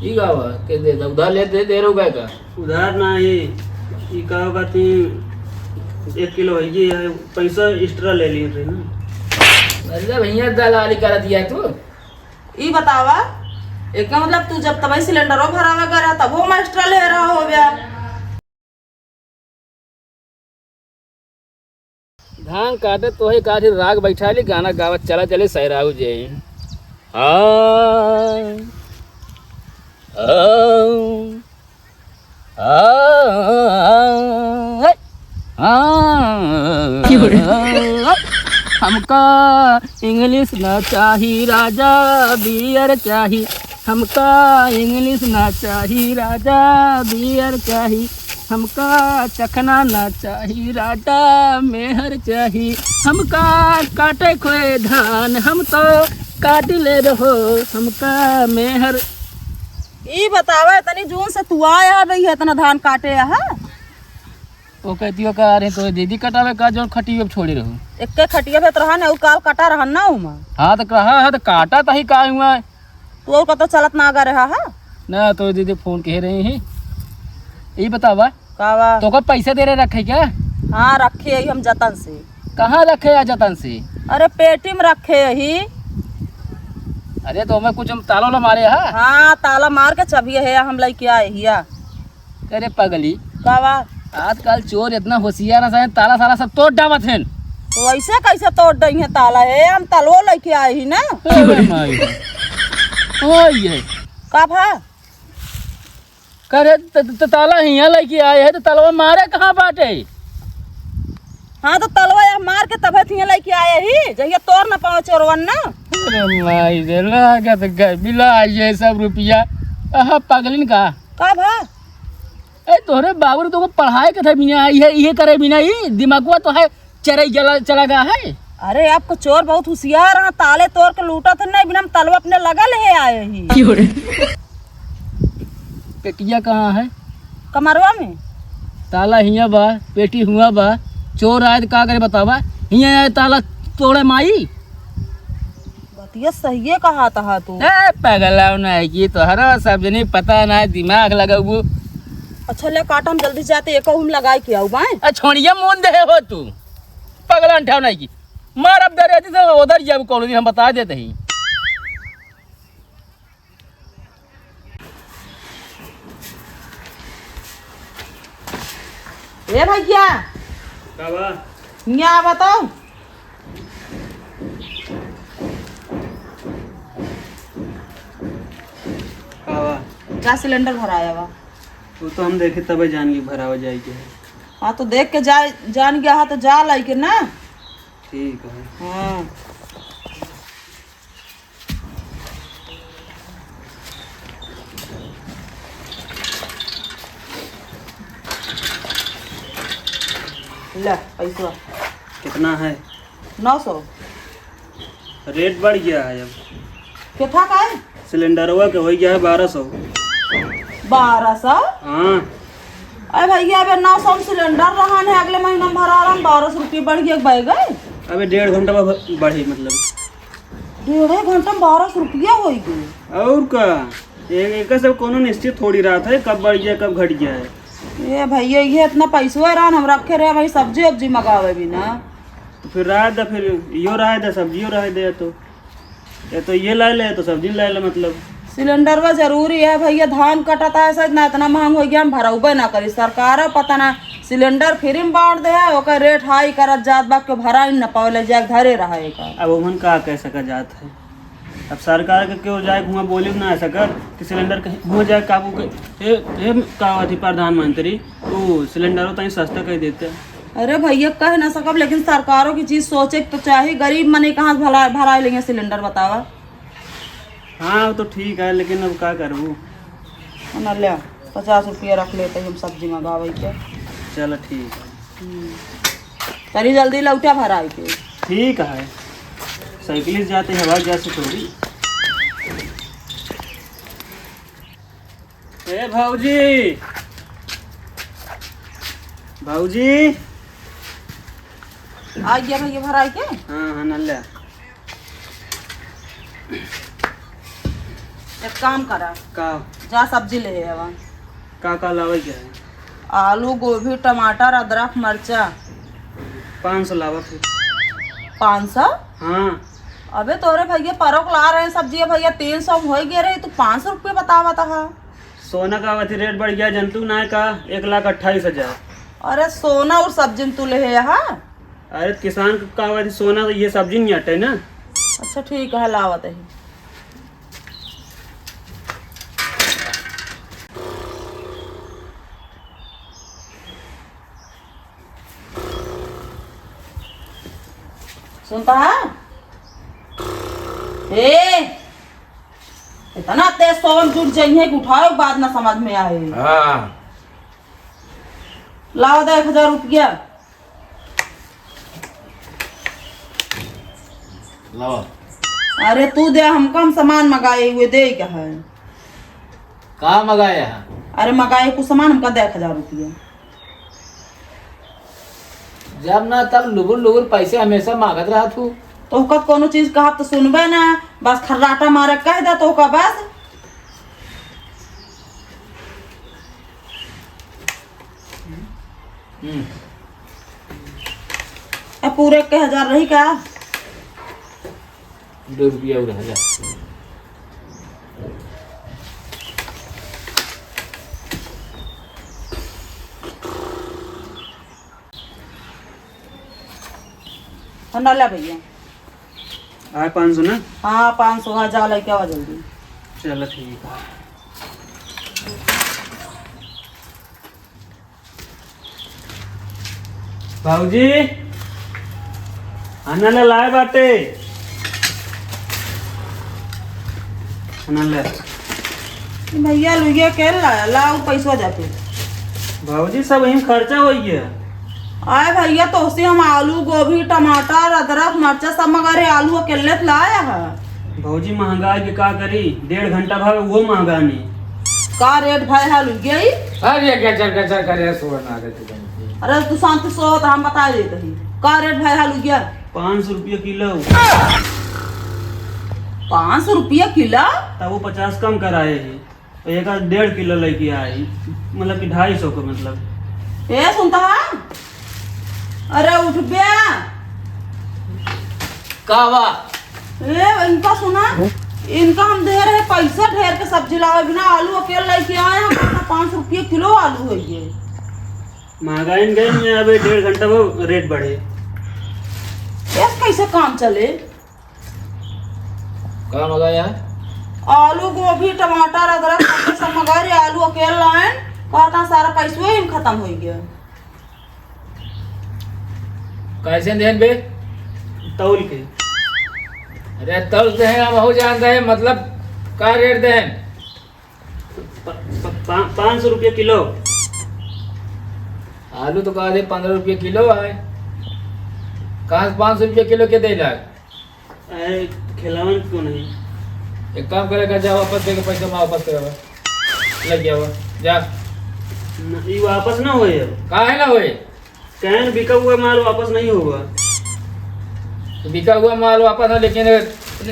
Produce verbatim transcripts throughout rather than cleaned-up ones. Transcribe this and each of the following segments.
ठीक है बा, के दे दे, उधार ले दे, दे रहो का? उधार ना ही, ई का होगा ती एक किलो है, ये है, पैसा extra ले लिए थे ना। अरे भैया, दलाली कर दिया तू। ई बतावा, एक मतलब तू जब तबई सिलेंडरो भरावे गया रहा, तब वो extra ले रहा हो गया। धान काटे तोहे काठी राग बैठाली, गाना गावत चला चले सहराऊ जे। हाँ। हाँ। हाँ। हाँ। हमका English ना चाही राजा, beer चाही। हमका English ना चाही राजा, beer चाही। हमका चखना ना चाही राजा, मेहर चाही। हमका काटे खोए धान, हम तो काट ले रहो, हमका मेहर। ई बतावा, इतनी जून से तू आया है भैया, इतना धान काटे है? ओ कहती हो का, अरे तो दीदी कटावे का, जौन खटियो पे छोड़े रहो। एक्के खटिया पे तो रहा ना, उ काल कटा रहा ना उमा। हाँ तो कहा है तो काटा तही का हुआ। तू और कतो चलत ना गा रहा है? ना तो दीदी फोन कह रही है। ई बतावा। का बा? तोका पैसे दे रहे रखे क्या? हाँ, रखे ही हम जतन से। कहाँ रखे या जतन से? अरे पेटी में रखे ही। अरे तो हमें कुछ हम ताला वाला मारे हा? हाँ, ताला मार के चबिया है, हम लेके आए हिया। अरे पगली। का बा? आजकल चोर इतना होशियार है, ताला साला सब तोड़ डावत हैं। तो ऐसे कैसे तोड़ दई है ताला? हे, हम तलवो लेके आए ही ना। अरे माई। ओए ये। का भा? करे त, त, त ताला हियाँ लेके आए है तो तलवा मारे कहाँ बाटे? हाँ तो तलवा या मार के तबे हियाँ लेके आए ही, जहिया तोड़ न पावे चोरवन ना। अरे माई रे, लागत गए, मिला ये सब रुपया। आहा, पगलिन का। का भा? ए, तोहरे बाबू रे, तोको पढ़ाए के था बिना, इहे, इहे करे बिना, ई दिमागवा तो है, चरई जला, चला गया है। अरे, आपको चोर बहुत होशियार हैं, ताले तोड़ के लूटत है, नहीं, बिना हम तलवा अपने लगा ले आए ही। क्यों रे? पेटिया कहाँ है? कमरवा में। ताला हियाँ बा, पेटी हुआ बा, चोर आए तो का करे बतावा? हियाँ आए ताला तोड़े माई। बतिया सहिए कहा तहा तू। ए, पगलाव ना है कि तोहरा सब जनी पता ना है, दिमाग लगाऊ। अच्छा ले काट, हम जल्दी जाते, एक हम लगाई के आऊ बाएं। ए, छोड़िया मोन दे हो तू, पगला अंठाव नहीं की। मार अब दे रहती तो उधर ही अब कौन दिन हम बता देते ही। ए भैया, का बा? हियाँ बताओ। का बा? गैस सिलेंडर भराया बा। वो तो हम देखे तबे जान के भरावा जाए के है। हाँ, तो देख के जा, जान गया है तो जा लाई के ना। ठीक है। हाँ। ले, पैसवा। कितना है? नौ सौ। रेट बढ़ गया है अब। कितना का है? सिलेंडरवा के हो गया है बारह सौ। बारह सौ? हाँ। अरे भैया, अबे नौ सौ में सिलेंडर रहन है, अगले महीना में भरा रहन, बारह सौ रुपये बढ़ गया, बढ़ गए। अबे डेढ़ घंटा में ब-, बढ़ी मतलब। डेढ़े घंटा में बारह सौ रुपया होइ गए। और का? ए-, एकर सब कोनो निश्चित थोड़ी रहत है, कब बढ़ गया, कब घट गया है। ए भैया, ये इतना पैसवा रहन, हम रखे रहे भाई, सब्जी उब्जी मंगावे भी ना। तो फिर रह दे, फिर यो रह दे, सब्जियो रह दे, तो ये तो ये लाए ले, तो सब्जी लाए ले, मतलब। सिलेंडरवा जरूरी है भैया, धान कटता है, सच ना इतना महंग हो गया, हम भरउबे ना करी। सरकार पता ना सिलेंडर फ्री में बांट दे है, ओकर रेट हाई करत जात बा, के भरा ही न पावे, ले जाके धरे रहा है का। अब ओमन का कह सका जात है, अब सरकार के क्यों जाए हुआ बोले ना सकत कि सिलेंडर कहीं हुआ जाए काबू के। ए, ए, का अथी प्रधानमंत्री, तू सिलेंडरो तनी सस्ता कर देते। अरे भैया, कह ना सकब, लेकिन सरकारों की चीज सोचे के तो चाही। गरीब मने कहाँ भला भराए लेंगे सिलेंडर, बतावा। हाँ, वो तो ठीक है, लेकिन अब का करबू? ना ले, पचास रुपया रख लेते हम सब्जी मंगावे के। चलो ठीक है। हम्म। तनी जल्दी लौटा भराए के। ठीक है, साइकिल से जाते हवाई जहाज से थोड़ी। ए भौजी, भौजी। आ गया भैया भराई के? हाँ, हाँ, नल्ला। एक काम करा। का? जा सब्जी लेहे आवा। का का लावे के है? आलू, गोभी, टमाटर, अदरक, मरचा। पाँच सौ लावा फिर। पाँच सौ? हाँ। अबे तोरे भइया परोक ला रहे हैं सब्जी, भइया तीन सौ में होइ गए रहे, तू पाँच सौ रुपये बतावत हा। सोना का अथी रेट बढ़ गया, जनतू ना का, एक लाख अट्ठाईस हजार। अरे सोना और सब्जी में तू लेहे हा? अरे किसान का अथी सोना, ये सब्जी नहीं अटे ना। अच्छा ठीक है, लावत है। सुनता है? ए, इतना तेज सोवन जुट जाइए कि उठाओ, बात ना समझ में आए। हाँ। लाओ दे एक हजार रुपया। लाओ। अरे तू दे, हमका हम सामान मंगाए हुए दे का है। का मंगाए है? अरे मंगाए कुछ सामान, हमका दे एक हजार रुपया। जब ना तब लुबुर लुबुर पैसे हमेशा मांगत रहा तू। तोहका कोनो चीज कहब तो सुनबे ना, बस खर्राटा मारे कह दे तोहका बस। हम्म। अब पूरे के हजार रही का? दो रुपया और हजार। ठंडा ले भइया। आए पाँच सौ ना? हाँ, पाँच सौ, हाँ, जा लेके आवा जल्दी। चलो ठीक है। भौजी, आना ले लाए बाटे। आना ले। भइया, लुइया के ला, लाओ पैसवा जाते। भौजी, सब यहीं खर्चा होइ गया। आए भइया, तोहसे हम आलू, गोभी, टमाटर, अदरक, मरचा सब मंगा रहे, आलू अकेले से लाया है। भौजी, महंगाई के का करी, डेढ़ घंटा भावे वो महंगा नहीं। का रेट भाई हाल हो गया ई? अरे गजर गजर करे, सोना के तू बहन। अरे तू शांति से हो तो हम बता देते ही। का रेट भाई हाल हो गया? पाँच सौ रुपया किलो। पाँच सौ रुपया किलो? तब वो पचास कम कराए है। तो एक डेढ़ किलो लेके आई, मतलब कि ढाई सौ को, मतलब। ए, सुनता है? अरे उठ बे। का बा? ए, इनका सुना, इनका हम दे रहे पैसा ढेर के सब्जी लावे बिना, आलू अकेले लेके आए हैं, पाँच सौ रुपये किलो आलू है ये। महंगाई में गई में अबे डेढ़ घंटा वो रेट बढ़े। ये कैसे काम चले? का मंगाया? आलू, गोभी, टमाटर, अदरक, सब, सब मंगा रहे, आलू अकेले लाइन, कहता सारा पैसवे ही खत्म हो गया। कैसे देन बे? तौल के। अरे तौल के हैं, हम हो जान रहे, मतलब का रेट देन? प-, प-, पा-, पाँच सौ रुपया किलो। आलू तो कहा दे पन्द्रह रुपया किलो है, कहाँ से पाँच सौ रुपया किलो के दे लाग? अरे, खिलावन क्यों नहीं? एक काम करे, का जा वापस दे के पैसा वहाँ वापस करे बा। लग गया बा, जा। न, ई वापस ना होए अब। काहे ना होए? कहन बिका हुआ माल वापस नहीं होगा। तो बिका हुआ माल वापस ना, लेकिन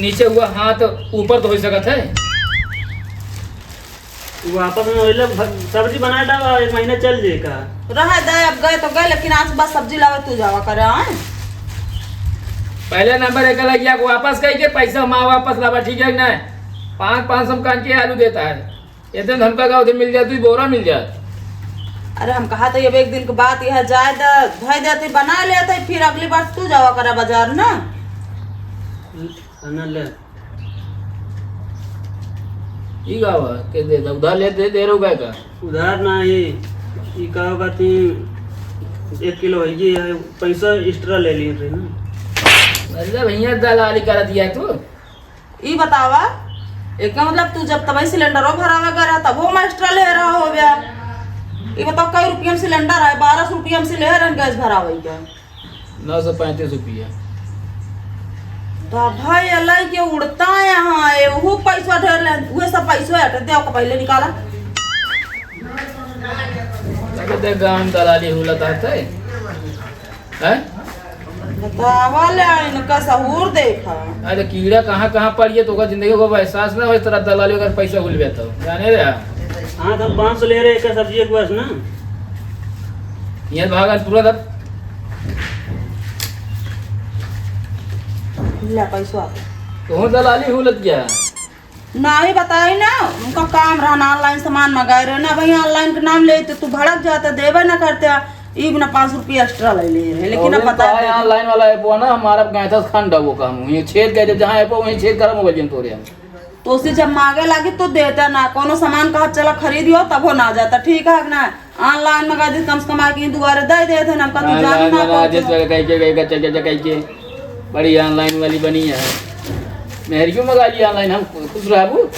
नीचे हुआ हाथ ऊपर तो हो सकत है। वापस में वही लोग भ-, सब्जी बना डाला, एक महीना चल जाए का। रह दे, अब गए तो गए, लेकिन आज बस सब्जी लावे तू जावा करे, आए। पहले नंबर एक लगिया को वापस कही के पैसा माँ वापस लावा, ठीक है कि नहीं? पाँच, पाँच सौ कान के आलू देता है, इतने धमका का उधर मिल जाए, तू बोरा मिल जाए। अरे हम कहा तो ये एक दिन के बात यह जाए दे, धोए देते, बना लेते, फिर अगली बार तू जावा करे बाजार ना। खाना ले। ई का बा? के दे दे? उधार ले दे, दे रहो का? उधार ना ही, ई का होगा ती एक किलो है, ये है, पैसा extra ले लिए थे ना। मतलब भैया दलाली कर दिया तू। ई बतावा, एक मतलब तू जब तबई सिलेंडरो भरावे गया रहा, तब वो extra ले रहा हो गया। ई बताओ, कई रुपये में सिलेंडर है? बारह सौ रुपये में से ले रहे गैस भरावे का। नौ सौ पैंतीस रुपया। तो भाई, अल्लाह के उड़ता है, हाँ, ये वो पैसा ढेर ले, वो सब पैसा हटे दे, ओका पहले निकाला। अबे देख, गाँव में दलाली हुलत है, हैं? बतावा ले, इनका सहूर देखा। अरे कीड़ा कहाँ कहाँ पड़ी है, तो ओकर जिंदगी को एहसास ना हो, इस तरह दलाली अगर पैसा हुल गया तो, जाने रे। हाँ, तो हम पाँच सौ ले रहे हैं, एक सब्जी एक बस ना। ये भागल पूरा दब। ले पैसा। तो दलाली हुलत गया। नाही बताई ना, उनका काम रहा ना, online सामान मंगाए रहे ना भाई, online के नाम ले तो तू भड़क जाता, देवे ना करते, ई बिना पाँच सौ रुपया extra ले ले रहे, लेकिन अब अरे बता तो दे। Online वाला app हुआ ना, हमारा गए था खंड वो काम, वहीं छेद गए, जब जहाँ app हो, वहीं छेद करा मोबाइल जन तोरे हम। तो उसे जब मांगे लागी तो देता ना, कोनो सामान कहा चला खरीदियो, तब हो ना जाता, ठीक है कि ना? Online मंगा दे, कम से कम आके दुआरे दे दे थे, हमका तू जान online ना वाला पहुंचे। जैसे कह के, कह के, कह के, कह के, बड़ी online वाली बनी है। मेहरियो मंगा ली online, हम खुश रहबू।